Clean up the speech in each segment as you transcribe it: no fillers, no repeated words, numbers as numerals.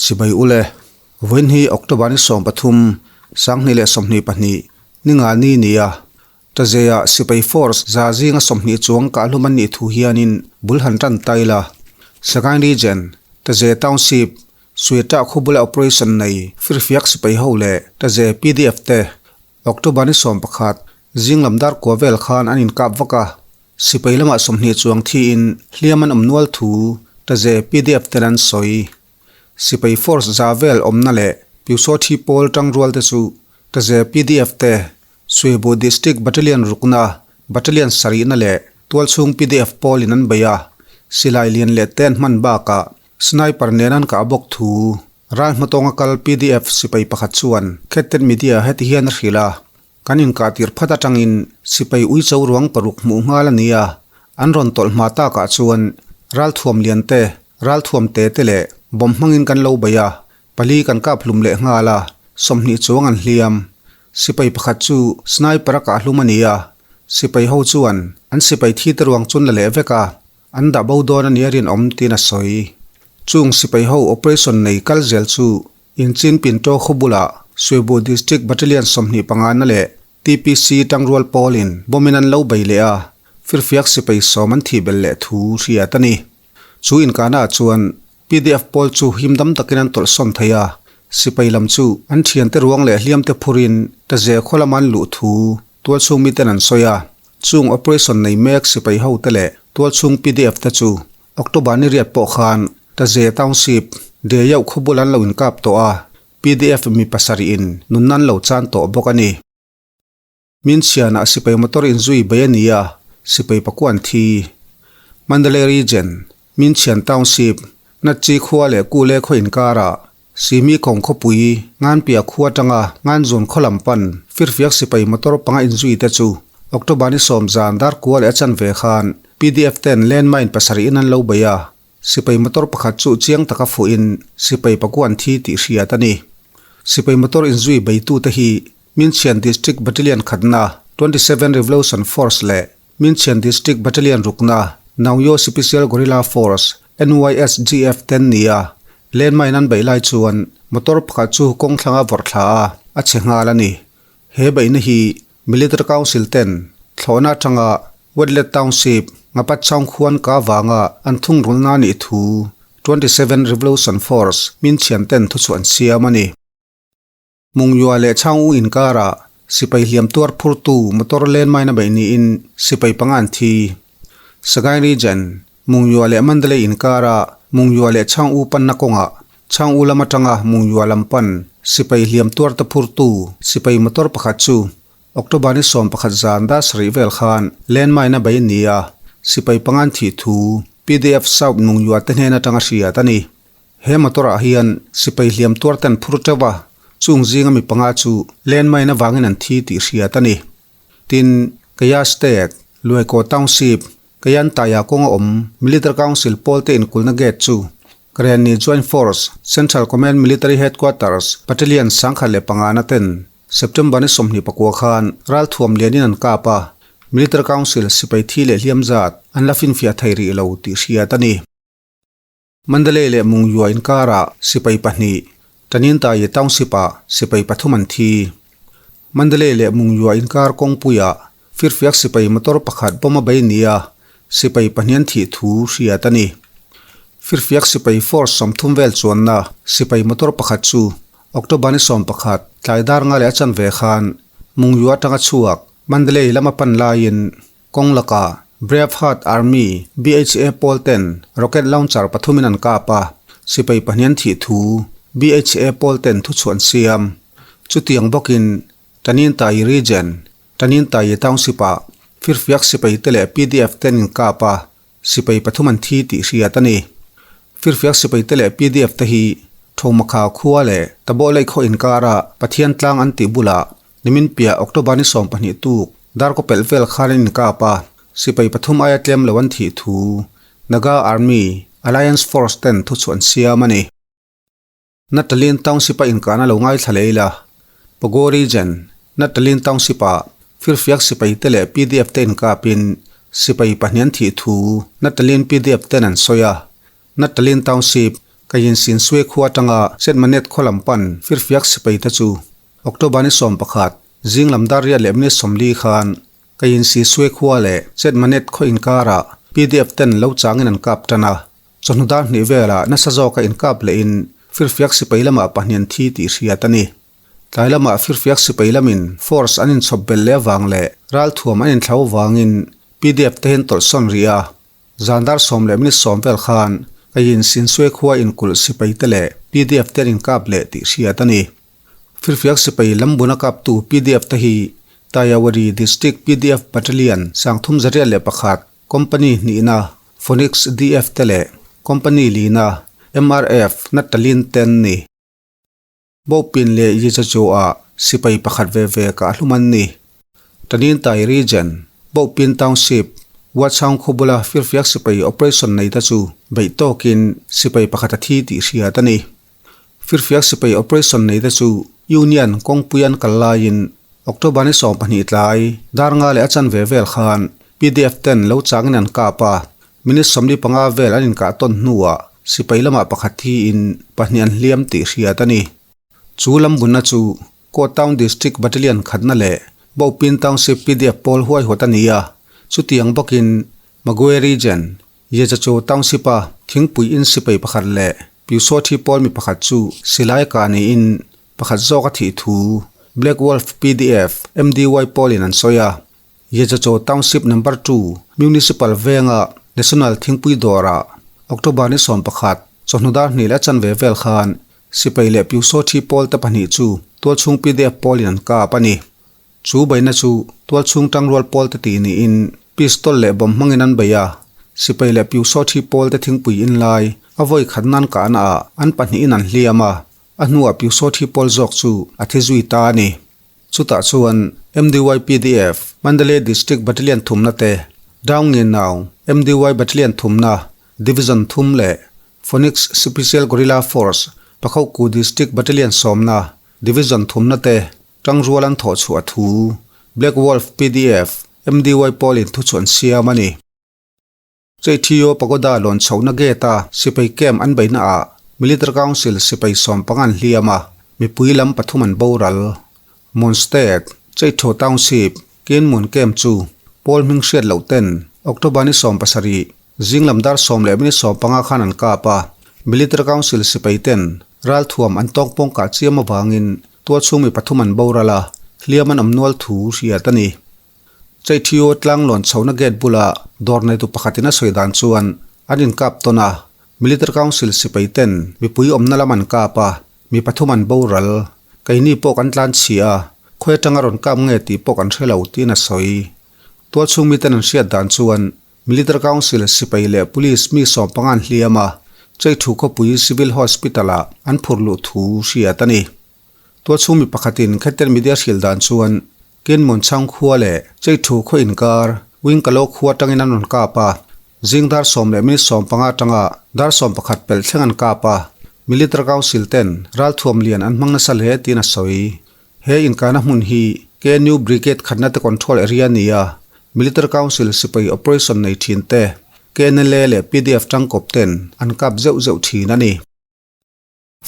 Chibai ule, vawiin hi October ni 13, 2022, ni nga ni nia. Tazeia sipai force za zinga 20 chuang kahlum an nih thu hianin bul han tan ta ila. Sagaing Region, Taze Township, Sueta khawbula operation nei firfiak sipai ho leh Taze PDF te October ni 11 zing lam dar kua vel khan an inkap vak a. Sipai lamah 20 chuang thiin hliam an awm nual thu Taze PDF ten an sawi. Sipai force za vel awmna leh Pyusawthi thi pawl tangrual te chu Taze PDF te Suibu District Battalion rukna, Battalion sarihna leh tualchhung PDF pawlin an bei a, silai lian leh te an hman bakah sniper nen an kah bawk thu. Ral hmatawnga kal PDF sipai pakhat chuan Khettet Media heti hian a hrilh a, Kan inkah tir phat atangin sipai uicho ruang paruk hmuh nghal a ni a, an rawn tawlh hma takah chuan ralthuam lian te, ralthuam te te leh bomb hmangin kan lo bei a, pali kan kap hlum leh nghal a, 20 chuang an hliam. Sipai pakhat chu sniper a kah hlum a ni a, sipai ho chuan an sipai thi te ruang chun la leh vek a, an dah bo dawn a nia rinawm tiin a sawi. Chung sipai ho operation nei kal zel chu Inchin Pinto khaw bulah Suibu District Battalion 25 na leh TPC tangrual pawlin bomb in an lo bei leh a, firfiak sipai 10 an thih belh leh thu hriat a ni. Chu inkahnaah chuan PDF pawl chu himdam takin an tawlh sawn thei a, sipai lam chu an thiante ruang leh hliamte phurin Taze khaw lama an luh thu tualchhung miten an sawi a. Chung operation nei mek sipai hote leh tualchhung PDF te chu October ni riat pawh khan Taze Township, Deyauh khaw bul an lo inkap tawh a, PDF mi pasarih in nunna an lo chan tawh bawk a ni. Min chhianah sipai motor inzui bei a ni a, sipai pakua an thi. Mandalay Region, Min Chhian Township, Natchi khua leh Kule khaw inkarah Simi kawng khawpui, Nganpia khua atanga Nganzun khaw lam pan firfiak sipai motor panga inzui te chu October ni 10 zan dar kua leh a chanve khan PDF ten landmine pasarih in an lo bei a, sipai motor pakhat chu chiang taka fuhin sipai pakua an thi tih hriat a ni. Sipai motor inzui beitute hi Minchhian District Battalion khatna 27 Revolution Force leh Minchhian District Battalion rukna Naungyo Special Guerrilla Force, NYSGF, ten ni a, landmine an beih lai chuan motor pakhat chu kawng thlanga vawrh thla a, a chhe nghal a ni. He beihna hi Military Council ten thlawhna atanga Wetlet Township, Ngapatchaung khuan ka vanga an thungrulna a nih thu 27 Revolution Force Minchhian ten thuchhuah an siam a ni. Mungyua leh Chhang U inkarah sipai hliam tuar phurtu motor landmine a beih niin sipai panga an thi. Sagaing Region, Mungyua leh Mandalay inkarah Mungyua leh Chhang U panna kawngah Chhang U lam atanga Mungyua lam pan sipai hliam tuar te phurtu sipai motor pakhat chu October ni 11 zan dar sarih vel khan landmine a beih a ni a, sipai panga an thih thu PDF South Mungyua te hnen atanga hriat a ni. He motor ah hian sipai hliam tuar ten phur teuh a, chung zinga mi panga chu landmine avangin an thi tih hriat a ni. Tin, Kaya State, Luaikaw Township, Kayantaya kawnga awm Military Council pawl te inkulna gate chu Karenni Joint Force, Central Command Military Headquarters, Battalion 1005 na ten September ni 24 khan ralthuam lianin an kap a, Military Council sipai thi leh hliam zat an la finfiah thei rih lo tih hriat a ni. Mandalay leh Mungyua inkarah sipai pahnih, Tanintayi Township-ah sipai pathum an thi. Mandalay leh Mungyua inkar kawngpuiah firfiak sipai motor pakhat bomb a bei nia sipai pahnih an thih thu hriat a ni. Firfiak sipai force 30 vel chuanna sipai motor pakhat chu October ni 11 tlai dar nga leh a chanve khan Mungyua atanga chhuak Mandalay lama pan laiin Kawng lakah Braveheart Army, BHA, pawl ten rocket launcher pathumin an kap a, sipai pahnih an thih thu BHA pawl ten thuchhuah an siam. Chutiang bawkin Tanintayi Region, Tanintayi Township-ah firfiak sipai te leh PDF ten in kap a, sipai pathum an thi tih hriat a ni. Firfiak sipai te leh PDF te hi Thomakha khua leh Tabawh Lake khaw inkara Pathian tlang an tih bulah Nimin piah October ni 12 tuk darkaw pelh vel khan an inkap a, sipai pathum aia tlem lo an thih thu Naga Army Alliance Force ten thuchhuah an siam a ni. Natalin Township a inkahna lo ngaithla leh ila, Pago Region, Natalin Township ah firfiak sipai te leh PDF te inkapin sipai pahnih an thih thu Natalin PDF ten an sawi a. Natalin Township, Kayin Sin Swe khua atanga Setmanet khaw lam pan firfiak sipai te chu October ni 11 zing lam dar riat leh minute 40 khan Kayin Si Swe khua leh Setmanet khaw inkarah PDF ten lo changin an kap tan a. Chawhnu dar hnih velah nasa zawka inkap lehin firfiak sipai lamah pahnian thi tih hriat a ni. Tlai lamah firfiak sipai lamin force an inchhawp belh leh avang leh ralthuam an inthlau avangin PDF te hian tawlhsawn rih a. Zan dar sawm leh minute sawm vel khan Kayin Sinsue khua inkulh sipai te leh PDF te an inkap leh tih hriat a ni. Firfiak sipai lambuna kaptu PDF te hi Tayawari District PDF Battalion 301 Company hnihna Phoenix DF te leh Company lina MRF Natalin te an ni. Bopin leh Yizachu-ah sipai pakhat ve ve kah hlum an ni. Tanintai Region, Bopin Township, Watchang khaw bula firfiak sipai operation nei ta chu beih tawkin sipai pakhat a thi tih hriat a ni. Firfiak sipai operation nei te chu Union kawngpui an kal laiin October ni 12 tlai dar nga leh a chanve vel khan PDF ten lo changin an kap a, Minute 45 vel an inkah tawn hnuah sipai lamah pakhat thiin pahnih an hliam tih hriat a ni. Chu lambunna chu Ko Town District Battalion khatna leh Bopin Township PDF pawl huaihawt a ni a, chutiang bawkin Magwe Region, Yezacho Township-a thingpui in sipai pakhat leh Pyusawthi pawl mi pakhat chu silai kah niin pakhat zawk a thih thu Black Wolf PDF MDY pawlin an sawi a. Yezacho Township Number 2 Municipal venga National Thingpui dawrah October ni 11 chawhnu dar hnih leh a chanve vel khan sipai leh Pyusawthi pawl te pahnih chu tualchhung PDF pawlin an kap a ni. Chu beihna chu tualchhung tangrual pawl te tih niin pistol leh bomb hmangin an bei a, sipai leh Pyusawthi pawl te thingpui in lai a vawi khat nan kahna ah an pahnihin an hliam a, a hnuah Pyusawthi pawl zawk chu a thi zui ta a ni. Chutah chuan MDY PDF Mandalay District Battalion thumna te, Daungyenau MDY Battalion thumna Division thum leh Phoenix Special Guerrilla Force Pakhoku District Battalion sawmna Division thumna te tangrual an thawh chhuah thu Black Wolf PDF MDY pawlin thuchhuan siam a ni. Cheithio Pagoda lawn chhohna gate-a sipai camp an beihna ah Military Council sipai sawm panga an hliam a, mipui lam pathum an boral. Mon State, Cheitho Township, Kinmun Camp chu pawl hming hriat loh ten October ni 17 zing lam dar sawm leh minute 15 khan an kap a, Military Council sipai ten ralthuam an tawng pawng kah chiam avangin tualchhung mi pathum an boral a, hliam an awm nual thu hriat a ni. Cheithio tlang lawn chhohna gate bula dawr neitu pakhatin a sawi dan chuan an inkap tawn a, Military Council sipai ten mipui awmna lam an kap a, mi pathum an boral. Keini pawh kan tlan chhia a, khawi atanga rawn kap nge tih pawh kan hre lo tiin a sawi. Tualchhung miten an hriat dan chuan Military Council sipai leh Police mi 15 an hliam a, Cheithu khawpui Civil Hospital-ah an phur luh thu hriat a ni. Tualchhung mi pakhatin Khetten Media hrilh dan chuan Kinmun chhang khua leh Cheithu khaw inkar Wingkalo khua atangin an rawn kap a, zing dar sawm leh minute 15 atanga dar 11 pelh thleng an kap a, Military Council ten ralthuam lian an hmang nasa hle tiin a sawi. He inkahna hmun hi KNU Brigade khatna te control area a ni a, Military Council sipai operation nei thin te, KNLA leh PDF tangkawp ten an kap zeuh zeuh thin a ni.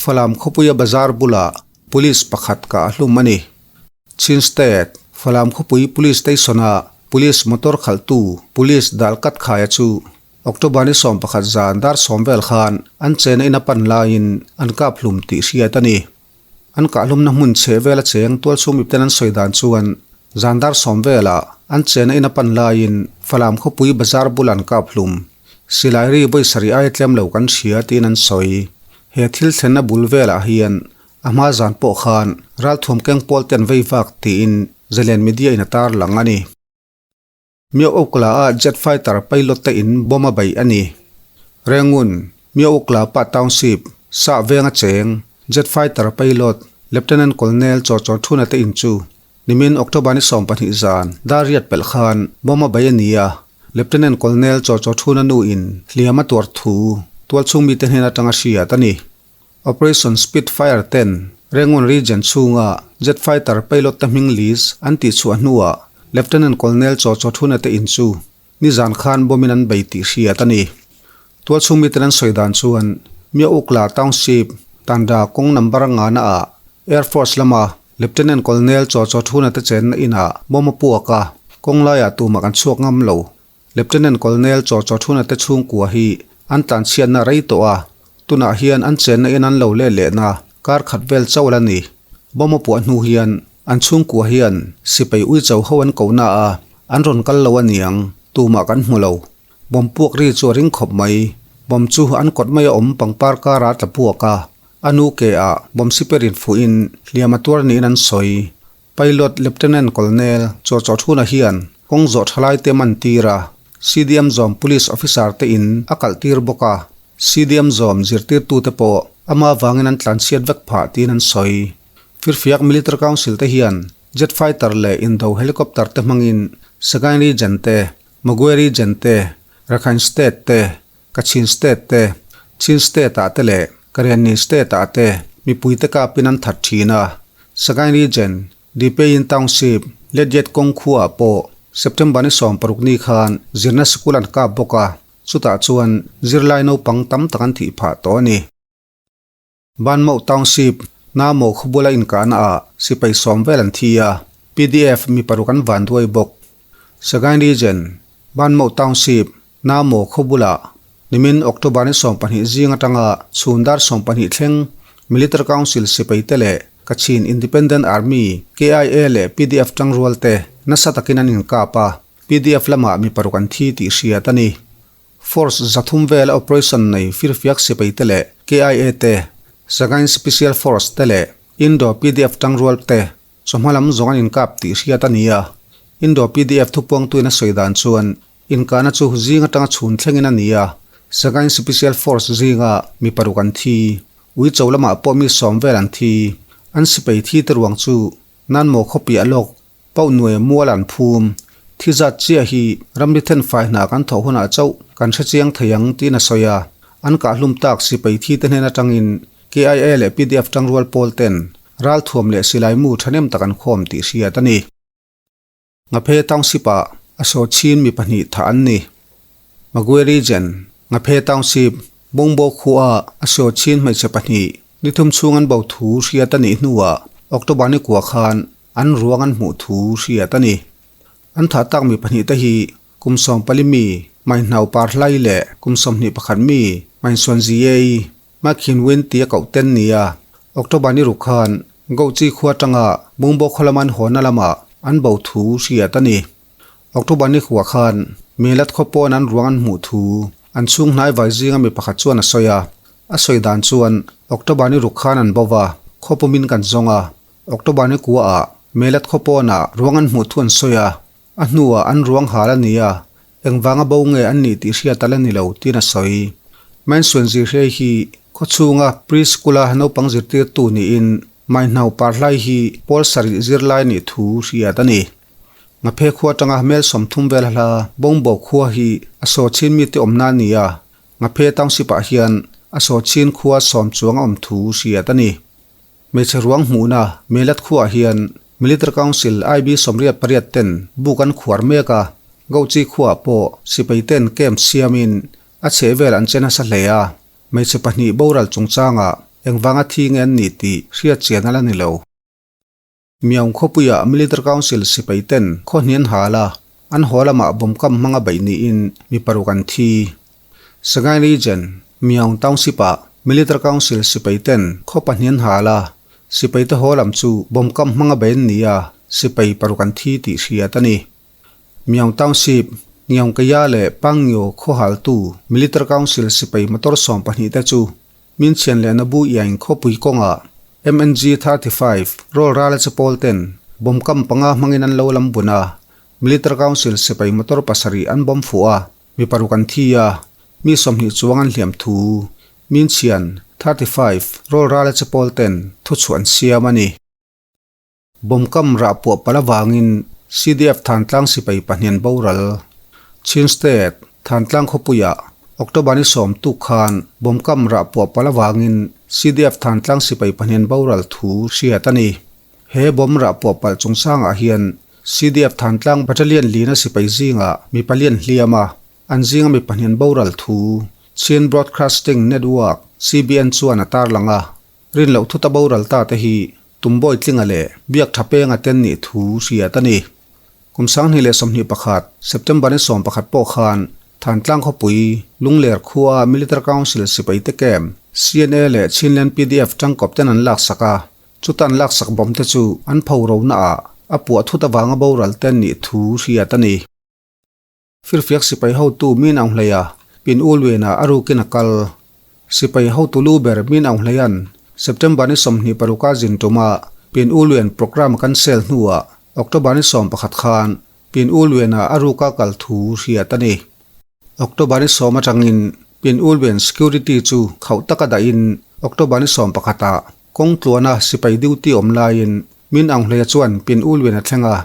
Falam khawpuia bazar bulah police pakhat kah a hlum a ni. Chin State, Falam khawpui Police Station-a police motor khalhtu police Dalkat Khaia chu October ni 11 zan dar sawm vel khan an chena in a pan laiin an kap hlum tih hriat a ni. An kah hlumna hmun chhe vela cheng tualchhung mipten an sawi dan chuan zan dar sawm velah an chena in a pan laiin Falam khawpui bazar bulah an kap hlum. Silai ri vawi sarih aia tlem lo kan hria tiin an sawi. He thil thlenna bul velah hian a hma zan pawh khan ralthuam keng pawl te an vei vak tiin Zalen Media in a tar lang a ni. Myoukla a jet fighter pilot te in bomb a beih a ni. Rengun, Myoukla pa township, sah venga cheng, jet fighter pilot Lieutenant Colonel Chaw Chaw Thuna te in chu Nimin October ni 12 zan dar riat pelh khan bomb a bei a ni a, Lieutenant Colonel Chaw Chaw Thuna nu in hliam a tuar thu tualchhung mite hnen atanga hriat a ni. Operation Spitfire ten Rangoon Region chhunga jet fighter pilot te hming list an tihchhuah hnuah Lieutenant Colonel Chaw Chaw Thuna te in chu nizan khan bomb in an bei tih hriat a ni. Tualchhung miten an sawi dan chuan. Myaukla Township, Tanda kawng number ngana ah Air Force lama Lieutenant Colonel Chaw Chaw Thuna te chenna inah bomb a puak a, kawng laiah tumah kan chhuak ngam lo. Lieutenant Colonel Chaw Chaw Thuna te chhungkua hi an tlanchhiatna rei tawh a, tunah hian an chenna in an lo let lehna kar khat vel chauh la ni. Bomb a puah hnu hian an chhungkua hian sipai uicho ho an ko na a, an rawn kal lo aniang, tumah kan hmu lo. Bomb puak ri chu a ring khawp mai. Bomb chu an kawt mai a awm pangpar karah a tla puak a, a nu ke ah bomb siper in fuh in hliam a tuar niin an sawi. Pilot Lieutenant Colonel Chaw Chaw Thuna hian kawng zawh thalai te man tir a, CDM zawm Police Officer te in a kalh tir bawk a, CDM zawm zirtirtu te pawh ama vangin an tlanchhiat vek phah tiin an sawi. Firfiak Military Council te hian Jet Fighter leh Indo Helicopter te hmangin Sagaing Region te, Magwe Region te, Rakhine State te, Kachin State te, Chin State ah te leh Karenni State ah te mipuite kapin an that thin a. Sagaing Region, Dipeyin Township, Ledyet kawng khuaah pawh September ni 16 ni khan zirna sikul an kap bawk a, chutah chuan zirlai naupang tam tak an thih phah tawh a ni. Banmauh Township, Namo khawbula inkahna ah sipai sawm vel an thi a, pdf mi paruk an van duai bawk. Sagaing Region, Banmauh Township, Namo khawbula nimin October ni 12 zing atanga chhun dar 12 thleng Military Council sipai te leh Kachin Independent Army, KIA, leh pdf tangrual te nasa takin an inkap a, pdf lamah mi paruk an thi tih hriat a ni. Force 300 vela operation nei firfiak sipai te leh KIA te, Sagaing Special Force te leh Indo pdf tangrual te chawhma lam zawng an inkap tih hriat a ni a. Indo pdf thupuangtuin a sawi dan chuan inkahna chu zing atanga chhun thlengin a ni a, Sagaing Special Force zinga mi paruk an thi, Uicho lamah pawh mi 10 vel an thi, an sipai thi te ruang chu Nanmaw khawpiah lawk Pauh nuai mual an phum. Thi zat chiah hi ramri then fai hna kan thawh hunah chauh kan hre chiang thei ang tiin a sawi a. An kahhlum tak sipai thi te hnen atangin KIA leh pdf tangrual pawl ten ralthuam leh silai mu thahnem tak an khawm tih hriat a ni. Ngaphe Township ah a saw chin mi pahnih thah an ni. Magwe Region, Ngaphe Township, Bawngbaw khua a saw chin hmeichhe pahnih ni thum chhung an bo thu hriat a nih hnuah October ni kua khan An ruang an hmuh thu hriat a ni. An thah tak mi pahnih te hi kum 14 mi Mainhnau Parhlai leh kum 21 mi Mainsuan Ziei, Makhin Win tia koh ten nia. October ni ruk khan Gochi khua atanga Bungbaw khaw lama an hawnna lamah an bo thu hriat a ni. October ni khuah khan Melat khaw pawn an ruang an hmuh thu an chhung hnai vai zinga mi pakhat chuan a sawi a. A sawi dan chuan October ni ruk khan an bo va, khaw pumin kan zawng a. October ni kua ah Melat khaw pawnah ruang an hmuh thu an sawi a, a hnuah an ruang hal a ni a, engvanga bo nge an nih tih hriat a la ni lo tiin a sawi. Mainsuan zirhriai hi khaw chhunga pre-school-a naupang zirtirtu niin Maihnau Parhlai hi pawl sarih zirlai nih thu hriat a ni. Ngaphe khua atanga mel 30 vel hla Bawngbaw khua hi a saw chin mite awmna a ni a, Ngaphe Township-ah hian a saw chin khua 10 chuang a awm thu hriat a ni. Hmeichhe ruang hmuhna Melat khuaah hian Military Council IB 88 ten buk an khuar mek a, Gochi khuaah pawh sipai ten camp siamin a chhehvel an che nasa hle a, hmeichhe pahnih boral chungchangah engvanga thi nge an nih tih hriat chian a la ni lo. Myaung khawpuiah Military Council sipai ten khaw hnian hal a, an haw lamah bomb kam hmanga beih niin mi paruk an thi. Sagaing Region, Myaung Township-ah Military Council sipai ten khaw pahnian hal a, sipai te haw lam chu bomb kam hmanga beih an ni a, sipai paruk an thi tih hriat a ni. Myaung Township, Ngiaungkaya leh Pangyo khaw haltu Military Council sipai motor 12 te chu Minchhian leh Nabu Iaing khawpui kawngah MNG 35 rawl rala che pawl ten bomb kam panga hmangin an lo lam bun a, Military Council sipai motor pasarih an bomb fuh a, mi paruk an thi a, mi 20 chuang an hliam thu Minchhian 35 rawl rala che pawl ten thuchhuah an siam a ni. Bomb kam rah puah palh avangin CDF Thantlang sipai pahnian boral. Chin State, Thantlang khawpuiah October ni 10 tuk khan bomb kam rah puah palh avangin CDF Thantlang sipai pahnian boral thu hriat a ni. He bomb rah puah palh chungchangah hian CDF Thantlang Battalion lina sipai zingah mi palian hliam a, an zinga mi pahnian boral thu. Chin Broadcasting Network, CBN, chuan a tarlang a. Rin loh thuta boral ta te hi Tumbawi Tlinga leh Biak Tha Penga ten nih thu hriat a ni. Kum 2021, September ni 11 pawh khan Thantlang khawpui Lungler khua Military Council sipai te camp, CNA leh Chinland PDF tangkawp ten an laksak a, chuta an laksak bawm te chu an pho rona ah a puah thut avanga boral ten nih thu hriat a ni. Firfiak sipai hotu Min Aung Hleia pin U Lwin-ah a rukin a kal. Sipai hotu lu ber Min Aung Hleia'n September ni 26 a zin tuma pin U Lwin programme a cancel hnuah October ni 11 khan pin U Lwin-ah a ruka kal thu hriat a ni. October ni 10 atangin pin U Lwin security chu khauh taka dahin October ni 11 ah kawng tluana sipai duty awm laiin Min Aung Hleia chuan pin U Lwin a thleng a.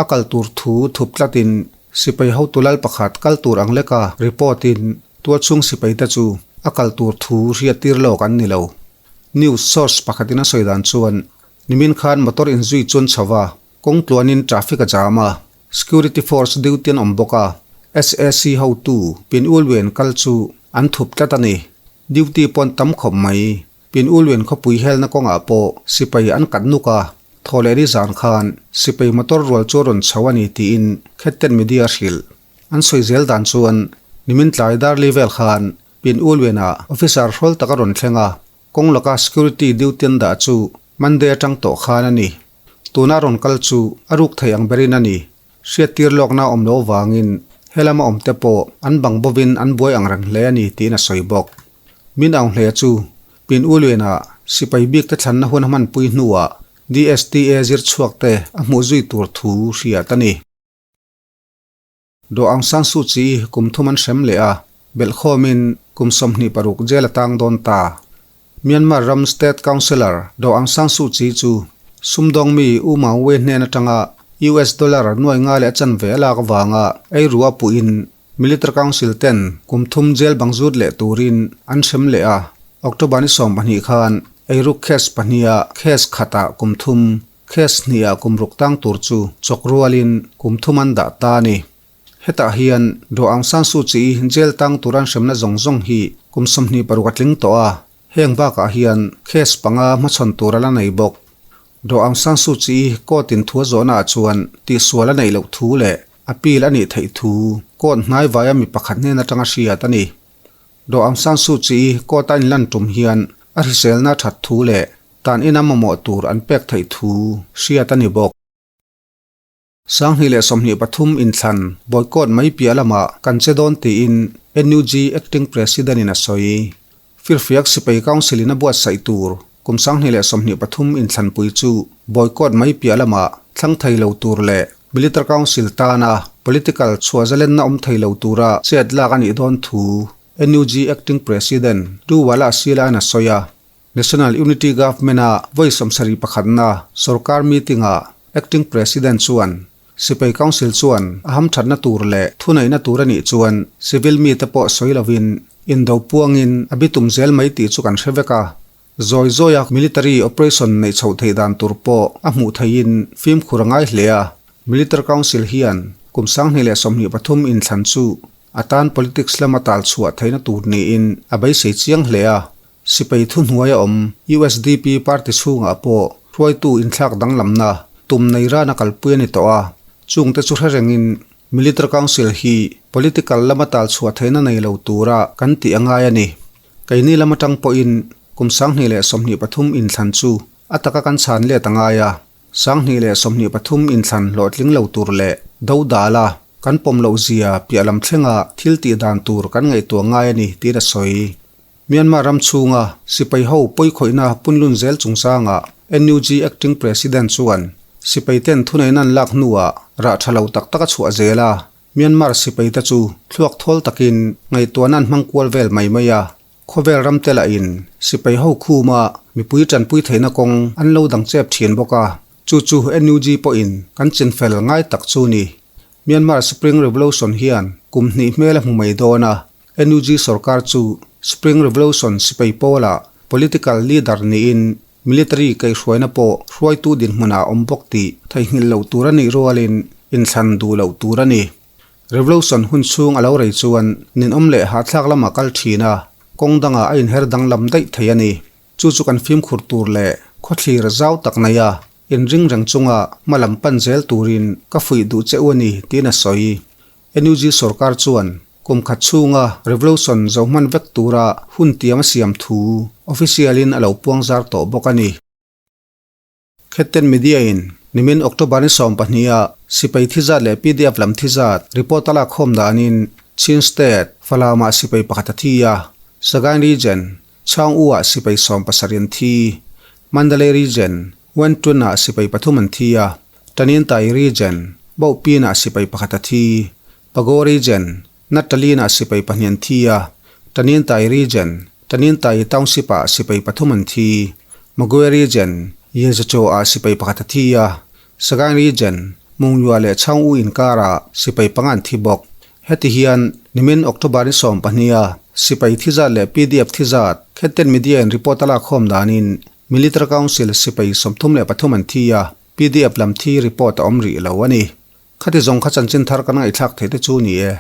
A kal tur thu thup tlatin sipai hotu lal pakhat kal tur ang leka report in tualchhung sipai te chu a kal tur thu hriattir lawk an ni lo. News source pakhatin a sawi dan chuan nimin khan motor inzui chuan chho a, kawng tluanin traffic a jam a, security force duty an awm bawk a, SAC hotu Pin Ulwen kal chu an thup tlat a ni. Duty pawn tam khawp mai. Pin Ulwen khawpui helna kawngah pawh sipai an kat nuk a, thawhlehni zan khan sipai motor rual chu a rawn chho a ni tiin Khetten Media hrilh. An sawi zel dan chuan nimin tlai Darli vel khan Pin Ulwen-ah officer hrawl tak a rawn thleng a, kawng laka security duty an dah chu Monday atang tawh khan a ni. Tuna rawn kal chu a ruk thei ang berin a ni. Hriattir lawkna awm lo vangin helama awmte pawh an bang bovin an buai ang reng hle a ni tiin a sawi bawk. Min Aung Hle chu Pin U Lwin-ah sipai bikte thlanna hun a hmanpui hnuah DSTA zir chhuakte a hmuh zui tur thu hriat a ni. Daw Aung San Suu Kyi kum thum an hrem leh a, belhkhawmin kum 26 jail a tang dawn ta. Myanmar ram State Counsellor Daw Aung San Suu Kyi chu sumdawng mi U Maung Wei hnen atanga US dollar nuai nga leh a chanve a lak avanga ei rua puhin Military Council ten kum thum jail bang zut leh turin an hrem leh a, October ni 12 khan eiruk case pahniha case khatah kum thum, case hnihah kum ruk tang tur chu chawk rualin kum thum an dah ta a ni. Hetah hian Daw Aung San Suu Kyi jail tang tur an hremna zawng zawng hi kum 26 a tling tawh a, heng bakah hian case panga hmachhawn tur a la nei bawk. Daw Aung San Suu Kyi court in thu a zawhnaah chuan tihsual a neih loh thu leh Appeal a nih theih thu court hnai vaia mi pakhat hnen atanga hriat a ni. Daw Aung San Suu Kyi court a inlan tum hian a hriselna that thu leh tan ina mamawh tur an pek theih thu hriat a ni bawk. 2023 inthlan boycott mai piah lamah kan che dawn tiin NUG Acting President in a sawi. Firfiak Sipai Council in a buatsaih tur kum 2023 inthlanpui chu boycott mai piah lamah thlang thei lo tur leh Military Council tana political chhuah zalenna awm thei lo tura chet lak a nih dawn thu NUG Acting President Du Wala Sila-a'n a sawi a. National Unity Government-a vawi 71na sorkar meeting-ah Acting President chuan Sipai Council chuan a hamthatna tur leh thuneihna tur a nih chuan civil mite pawh sawi lovin indo puangin a bitum zel mai tih chu kan hre vek a. Zawi zawia military operation neih chhoh theih dan tur pawh a hmuh theihin fimkhur a ngai hle a. Military Council hian kum 2023 inthlan chu a tan politics lama tal chhuah theihna tur niin a beisei chiang hle a. Sipai thuhnuai a awm usdp party chhungah pawh hruaitu inthlak danglamna tum nei rana kalpui a ni tawh a, chungte chu hre rengin Military Council hi political lama tal chhuah theihna nei lo tura kan tih a ngai a ni. Keini lam atang pawhin kum 2023 inthlan chu a taka kan chhan let a ngai a, 2023 inthlan hlawhtling lo tur leh do dala kan pawm loh zia piah lam thlenga thil tih dan tur kan ngaihtuah ngai a ni tiin a sawi. Myanmar ram chhunga sipai ho pawikhawihna punlun zel chungchangah NUG Acting President chuan sipai ten thuneihna an lak hnuah rah tha lo tak tak a chhuah zel a, Myanmar sipai te chu thluak thawl takin ngaihtuahna an hmang kual vel mai mai a, khawvel ram te lahin sipai ho khuma mipui tanpui theihna kawng an lo dang chep thin bawk a, chu chu NUG pawhin kan chinfel ngai tak chu ni. Myanmar Spring Revolution hian kum hnih hmel a hmu mai dawn a, NUG sorkar chu Spring Revolution sipai pawlah political leader niin military kaihhruaina pawh hruaitu dinhmunah a awm bawk tih theihnghilh loh tur a nih rualin inthlan duh loh tur a ni. Revolution hun chhung a lo rei chuan ninawm leh hahthlak lamah kal thin a, kawng dangah a inher danglam daih thei a ni. Chu chu kan fimkhur tur leh khawthlir zau tak nei a, inring reng chunga hma lam pan zel turin ka fuih duh che u a ni, tiin a sawi. NUG sorkar chuan kum khat chhunga revolution zo hman vek tura hun tiam a siam thu official in a lo puang zar tawh bawk a ni. Khetten Media in nimin October ni 12 ah sipai thi zat leh pdf lam thi zat report a lak khawm danin Chin State, Falam ah sipai pakhat a thi a, Sagaing Region, Chaung U ah sipai 17 an thi, Mandalay Region, Wentun ah sipai pathum an thi a, Tanintai Region, Bohpin ah sipai pakhat a thi, Pago Region, Natalin ah sipai pahnih an thi a, Tanintai Region, Tanintai Township ah sipai pathum an thi, Magwe Region, Yezachaw ah sipai pakhat a thi a, Sagaing Region, Mungyua leh Chaung U inkar ah sipai panga an thi bawk. Heti hian nimin October ni 12 a sipai thi zat leh pdf thi zat Khetten Media in report a lak khawm danin Military Council sipai 33 an thi a, pdf lam thi report a awm rih lo a ni. Khati zawng kha chanchin thar kan ngaihthlak theih te chu ni e.